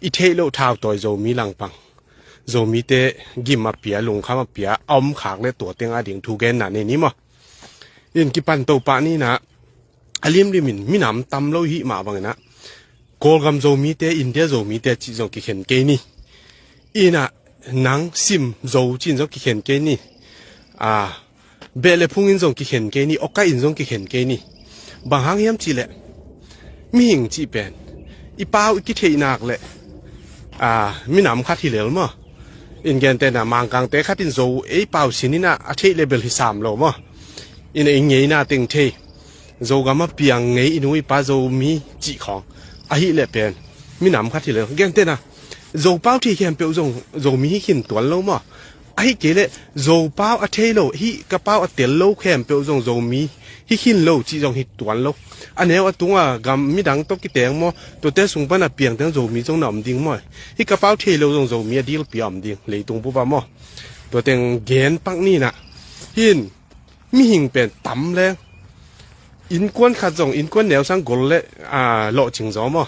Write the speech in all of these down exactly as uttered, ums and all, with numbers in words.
i theih loh thautawi Zomi langpang, Zomite gim a pia, lungkham a pia a om khak le tua teng a ding thugenna nei ni maw? In kipan to pah ni na, a limlim in minam tam lo i hih mah bangin ah, Kawlgam Zomite, India Zomite cih zong kikhen kei ni. Ina nang Sim Zo cih in zong kikhen kei ni. A, Beh le Phung in zong kikhen kei ni, Okai in zong kikhen kei ni. Bang hang hiam cih leh, mihing cih pen i pau i kitheih nak leh, a, minam khat hi lel maw? In gentehna Mangkangte khat in Zo ei pau sin in ah a theih le bel hi sam lo maw? Ina i ngeina teng thei, Zogam a piang ngei i nu i pa Zomi cih khawng ahih leh pen minam khat hi lel. Gentehna Zo pau thei khempeuh zong Zomi hi khin tuan lo maw? Ahih kei leh Zo pau a thei lo, hih ka pau a tel lo khempeuh zong Zomi hi khin lo cih zong hi tuan lo. A neu a tung a gam midang tawh kiteng maw, tuate sung pan a piang teng Zomi zong na om ding maw? Hih ka pau thei lo zong Zomi a dilpi a om ding leitung bup ah maw? Tua teng gen pak ni na. Hin mihing pen tam leng, innkuan khat zong innkuan neu sang gol le, a, lawhcing zaw maw?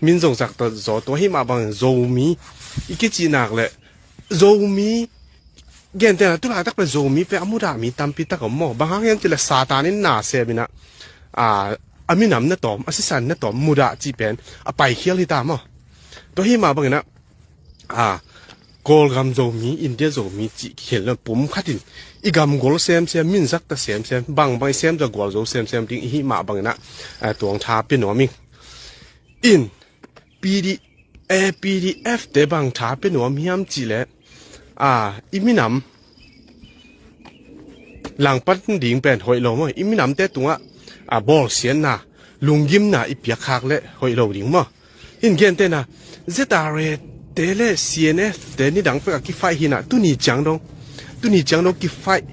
Min zong zak ta zaw, tua hi mah bangin Zomi i kicih nak leh, Zomi gentehna tu laitak pen Zomi pen a mudah mi tampi tak om maw? Bang hang hiam cih leh Satan in na sem in ah, a, a minam na tawm, a sisan na tawm mudah cih pen a paikhial hi ta maw? Tua hi mah bangin ah, a, Kawlgam Zomi, India Zomi cih kikhen lo pum khat in i gamgol semsem, min zak ta semsem, bangbang i sem zong gualzo semsem ding i hih mah bangin ah, a, tuang tha pia nuam ing. In P D, eh, P D F te bang tha pia nuam hiam cih leh, a, i minam langpan ding pen hoih lo maw? I minamte tungah, a, bawlsiatna, lunggimna i piak khak leh hoih lo ding maw? In gentehna Z R A te le C N F te nidang pek a kifaih hi na, tuni ciang dong, tuni ciang dong kifaih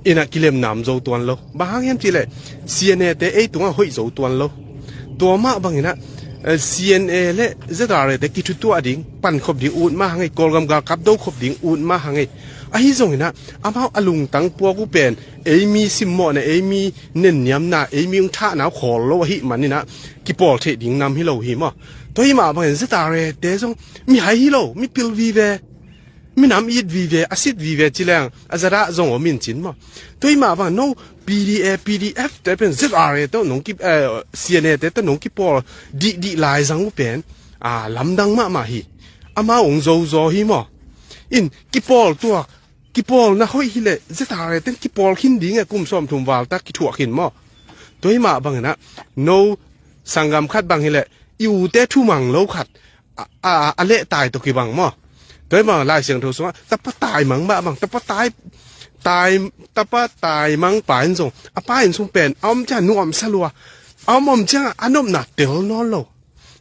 in ah kilemnam zo tuan lo. Bang hang hiam cih leh C N A te ei tungah hoih zo tuan lo. Tua mah bangin ah, eh, C N A le Z R A te kithutuah ding, pankhop ding ut mah hang ei, Kawlgam galkap do khop ding ut mah hang ei. Ahi zongin ah, amau a lungtang puak uh pen ei mi simmawhna, ei mi nenniamna, ei mi ung thahna uh khawl lo ahih manin ah kipawl theih ding nam hi lo hi maw? Tua hi mah bangin Z R A te zong mihai hi lo, mipil vive, minam it vive, a sit vive ci leng a zadah zong om in cin maw? Tua hi mah bang no P D A, P D F te pen Z R A tawh nong ki, eh, C N A te tawh nong kipawl dihdih lai zang uh pen, a, lamdang mahmah hi. Amau ong zozaw hi maw? In kipawl tuak, kipawlna hoih hi leh Z R A ten kipawl khin ding e, kum sawmthum val tak kithuah khin maw? Tua hi mah bangin ah no sanggam khat bang hi leh i ute thumang lo khat a, a, a lehtai tawh kibang maw? Tua hi mah Lai Siangtho sungah tapa taimang mah bang, tapa tai, tai, tapa taimang pa in zong a pa inn sung pen a om ciang nuamsa lua, a om om ciang a nopna tel nawn lo.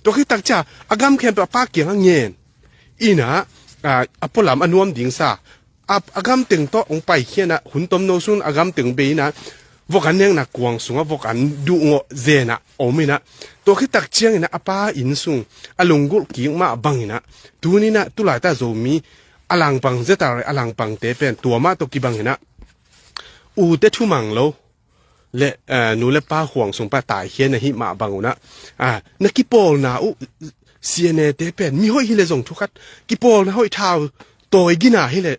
Tua khit tak ciang a gam khempeuh a pa kiangah ngen in ah, a, a pualam a nuam ding sa, a, a gam teng tawh hong paikhia in ah, hun tomno sung a gam teng bei in ah, vok an nekna kuang sungah vok an duhngawh zen ah om in ah, tua khit tak ciangin ah a pa inn sung a lunggulh kik mah bangin ah, tuni in ah tu laitak Zomi a langpang, Z R A a langpangte pen tua mah tawh kibang in ah, ute thumang lo le, eh, nu le pa khuang sung pan taikhia na hih mah bang un ah, ah, na kipawlna uh C N A te pen mi hoih hi leh zong thu khat, kipawlna hoih, thau tawi gina hi leh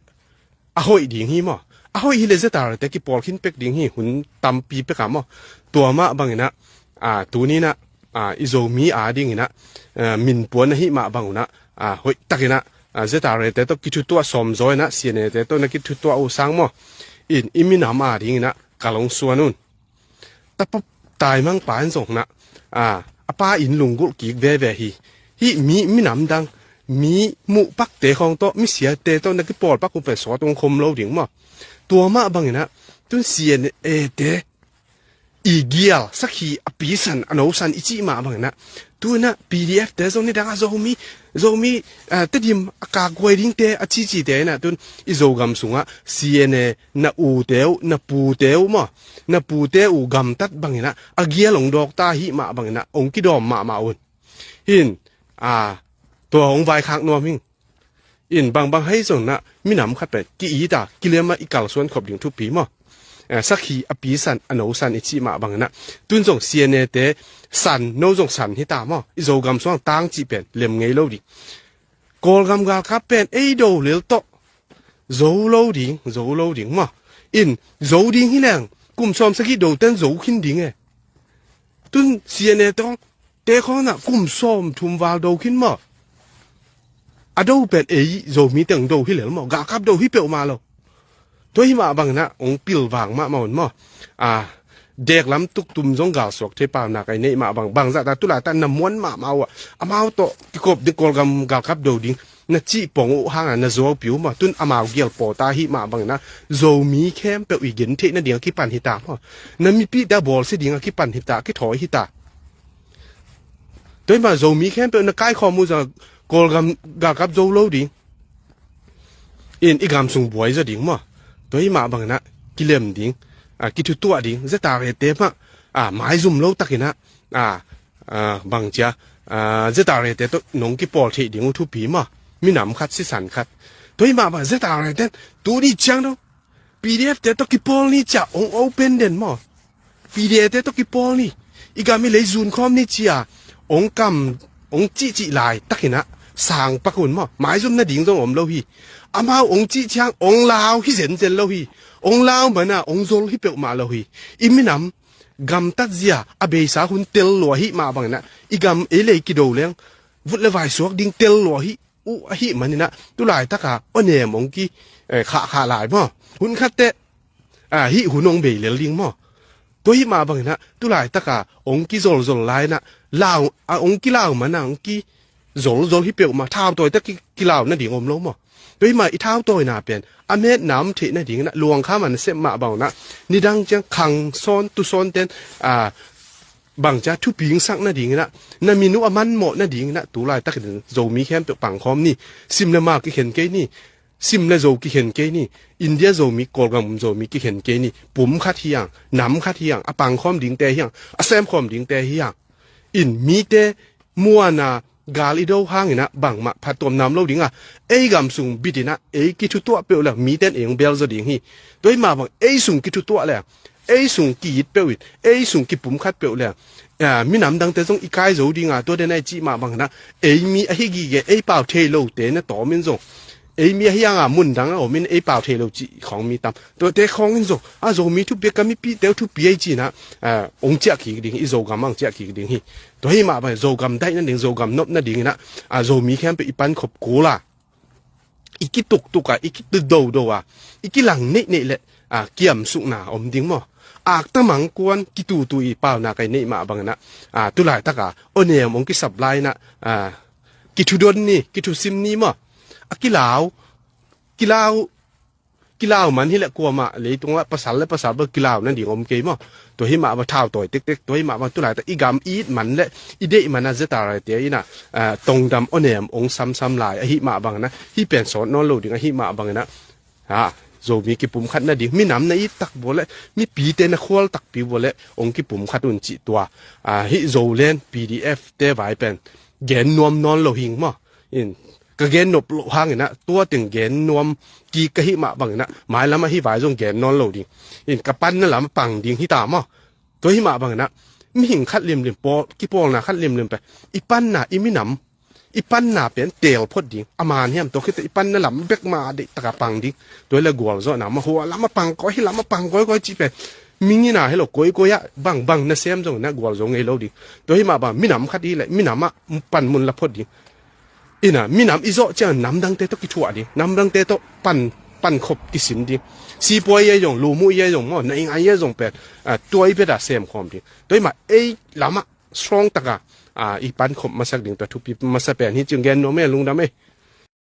a hoih ding hi maw? A hoih hi leh Z R A te kipawl khin pek ding hi, hun tampi pek ah maw? Tua mah bangin ah, ah, tuni in ah, ah, i Zomi a dingin ah, ah, min puan ahih mah bang un ah, ah, hoih takin ah, ah, Z R A te tawh kithutuah sawm zaw in ah, C N A te tawh na kithutuah uh sang maw? In i minam a dingin ah kal hong suan un. Tapa taimang pa in zong na, ah, a pa inn lunggulh kik veve hi. Hih mi, minam dang, mi muh pakte khawng tawh, mi siate tawh na kipawl pak uh pen sawt hong khom lo ding maw? Tua mah bangin ah, tun C N A te i gial, sakhi a pi san, a no san i cih mah bangin ah, tu in ah P D F te zong nidang a Zomi, Zomi, ah, Tedim a kakhuai dingte a cicite in ah, tun i Zogam sungah C N A na ute uh, na pute uh maw, na pute uh gamtat bangin ah a gial hong dawk ta ahih mah bangin ah hong kidawm mahmah un. Hin, ah, tua hong vaikhak nuam hing. In bangbang hai zong na minam khat pen ki-it a, kilem a i kalsuan khop ding thupi maw? Eh, sakhi a pi san, a no san i cih mah bangin ah, tun zong C N A te san, no zong san hi ta maw? I Zogam sungah tang cih pen lem ngei lo ding. Kawlgam galkap pen ei do lel tawh zo lo ding, zo lo ding maw. In zo ding hi leng kum sawm sagih do ten zo khin ding e. Tun C N A tawng te khawng na kum sawm thum val do khin maw. A do pen ei Zomi teng do hi lel maw, galkap do hi peuhmah lo. Tua hi mah bang na ong pilvang mahmah un maw. A, deklam tuktum zong galsuak thei pau na kai neih mah bang, bang zah ta tulai ta na muan mahmah uh a, amau tawh kikop ding, Kawlgam galkap do ding na cih pong uh hang a na zuau piu maw. Tun amau gial paw ta hi mah bang na Zomi khempeuh i gen theih nading a kipan hi ta maw. Na mipih ta bawlsia ding a kipan hi ta, kithawi hi ta. Tua hi mah Zomi khempeuh na kaikhawm uh zah Kawlgam galkap zo lo ding. In i gam sung buai zaw ding maw. Tua hi mah bang na kilem ding, a, kithutuah ding, Z R A te mah, a, maizum lo takin a, a, a, bang cia, a, Z R A te tawh nong kipawl theih ding uh thupi maw. Minam khat, sisan khat. Tua hi mah bang Z R A te tu ni ciang dong P D F te tawh kipawl ni cia ong open den maw. P D F te tawh kipawl ni. I gam i lei zun khawm ni cia ong kam, ong cihcih lai takin a sang pak un maw. Maizum nading zong om lo hi. Amau ong cih ciang ong lau hi zenzen lo hi. Ong lau man a ong zol hi peuhmah lo hi. I minam gamtat zia a beisa hun tel lua hi mah bang na i gam ei lei kido leng vut le vai suak ding tel lua hi uh ahi manin a, tulai taka awnem ong ki, eh, khahkhah lai maw. Hun khat teh, a, hih hun ong bei lel ding maw. Tua hi mah bangin a, tulai taka ong kizolzol lai in a, lau, a, ong kilau man a, ong kizolzol hi peuhmah, thautawi tak ki, kilau nading om lo maw. Tua hi mah i thautawina pen a metna om theih nadingin a, luangkham a na sem mah bangin a, nidang ciang khang sawn, tu sawn ten, a, bangcia thupi sak nadingin a, na min uh a manmawh nadingin a, tulai takin Zomi khempeuh pangkhawm ni. Sim le Ma kikhen kei ni. Sim le Zo kikhen kei ni. India Zomi, Kawlgam Zomi kikhen kei ni. Pum khat hi ang, nam khat hi ang, a pangkhawm dingte hi ang, a semkhawm dingte hi ang. In mite muana gal i do hangin a bangmah phattuam nam lo ding a, ei gam sung bitin a ei kithutuah peuh le miten ei hong bel zaw ding hi. Tua hi mah bang ei sung kithutuah le, ei sung ki-it peuh in, ei sung kipumkhat peuh le, a, minam dangte zong i kai zo ding a, tua den a i cih mah bangin a, ei mi ahi gige, ei pau thei lote na tawm in zong, ei mi ahi hang a mun dang a om in ei pau thei lo cih khawng mi tam. Tuate khawng in zong a, Zomi thupi a, ka mipihte uh thupi a i cih in a, a, ong ciah kik ding, i Zogam ah ong ciah kik ding hi. Tua hi mah bang Zogam daih nading, Zogam nop nadingin a, a, Zomi khempeuh i pankhop kul a, i kituktuk a, i kidodo a, i kilang neihneih le, a, kiamsukna om ding maw. Akta mangkuan kitutu i pauna kai neih mah bangin a, a, tulai taka awnem ong kisap lai in a, a, kithudon ni, kithusim ni maw. A kilau, kilau, kilau man hi le kuamah leitungah pasal le pasal bang kilau nading om kei maw. Tua hi mah bang thautawi tektek, tua hi mah bang tulai ta i gam i it man le i deih man a Z R A te in a, a, tongdam awnem ong samsam lai ahi mah bangin a, hih pen sawt nawn lo ding ahi mah bangin a, a, Zomi kipumkhat nading, minam na it tak bua le, mipite na khual takpi bua le ong kipumkhat un cih tua. A, hih Zoland P D F te vai pen gen nuam nawn lo hing maw. In ka gen nop loh hangin a, tua teng gen nuam kik ka hih mah bangin a, mailam a hih vai zong gen nawn lo ding. In ka panna lam a pang ding hi ta maw. Tua hi mah bangin a, mihing khat limlim, pawl, kipawlna khat limlim pen i panna, i minam, i panna pen teel phot ding. A man hiam, tua khit teh i panna lam bek mah deih taka pang ding. Tua hi le gualzawhna mah, hua lam a pang kawikawi, hih lam a pang kawikawi cih pen mingina hi lo, kawikawi ah bangbang nasem zongin a gualzo ngei lo ding. Tua hi mah bang minam khat hi le, minam ah panmun la phot ding. In a, minam i zawh ciang namdangte tawh kithuah ding, namdangte tawh pan, pankhop kisin ding. Sipuai i a zong, Lumu i a zong maw, Naingai i a zong pen, a, tua i bia da semkhawm ding. Tua hi mah ei lam ah strong taka, a, i pankhop masak ding, tua thupi masa pen hi cing. Gen nuam e, lungdam e.